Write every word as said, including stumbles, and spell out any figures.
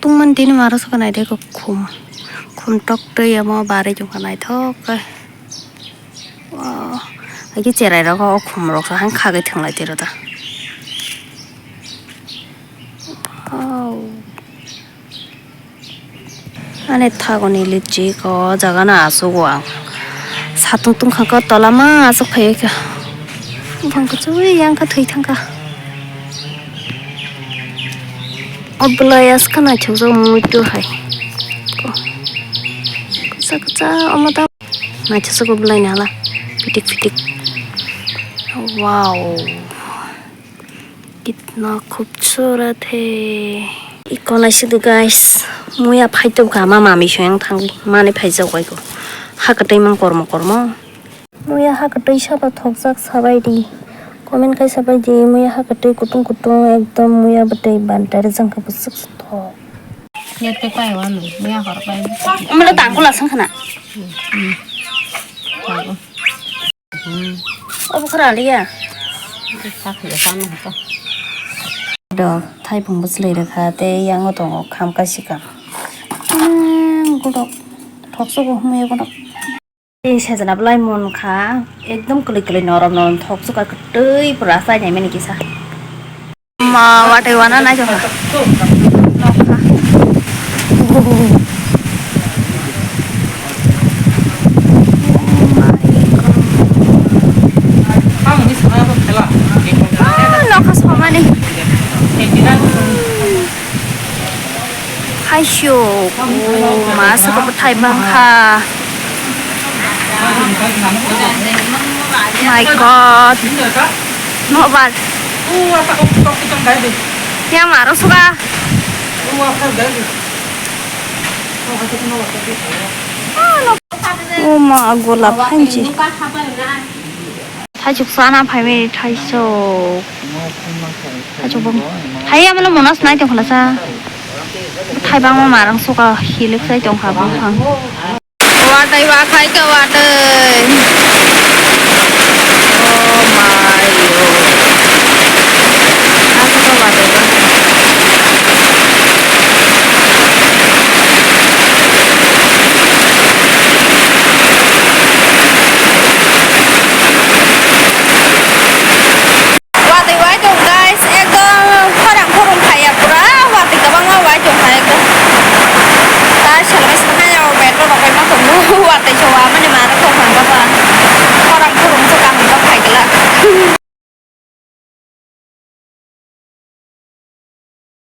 Tungmani tini maro saka naithok khe khum, khum tok twi omo barwi tongkha naithok khe. Wow, hai khe cherai rok o khum rok hai khagwi thwnglai tiro da. Wow. Ani thagoni litchi ko jaga no asuk o ang. Satung tungkha ko tola ma asuk phai kha. Bang kuchui yang kha thwi thang kha. O bwlai as kha naithok jak muitu hai. Ko. Kwchak kwchak omo ta naithok jak o bwlai ni hala. Pitik pitik. Wow. Kitna khubsurat hai. Iko naisidi guys, muya phai tubkha ama mami soyang thangwi mani phaijak bai ko. Ha kwtwi mang kormo kormo. Muya ha kwtwi sabo thokjak sabai di. Comment kai sabai di, muya ha kwtwi kutung kutung ekdom muya bwtwi bantai rijak kha bwswk se thok. Yate pai wano, muya hor pai. Umlo tangkula sangkhana. Hmm. Tangkula. Obo khara liya. Dok, thaipung bwchlwi rwkha tei yango tongo kham kaisa ka. Ang godok thoksogo humui godok. Tei sejana belai mon kha, ekdom kwlwi kwlwi norom norom thoksoka kwtwi pura chainaimani kisa. Ma watwi wana naitokha. Nokha. Ah, nokha somani. Haisio, oh, ma saka bwthai bangkha. My God. Nobar. Yang aro suka. Oh, ma, golap hanji. Thaisuk sana phaimani thaisuk. Thaisuk bung. Thai amalo monas nai tong khlasa. Thai bangma marang suka hilik sai tong kha bung phang. Watwi wakhai khe watwi. Oh my God. Aswk khe watwi wakhai. Watwi wai tong guys, ekdom khorang khorang khaiya pura, watwi kwbangma wai tong kha ekdom. Ta seleng se hai o metro rok bai ma tongo, watwi se wa mani ma rok tong kha ba, khorang khorang se kaham khe khai glak.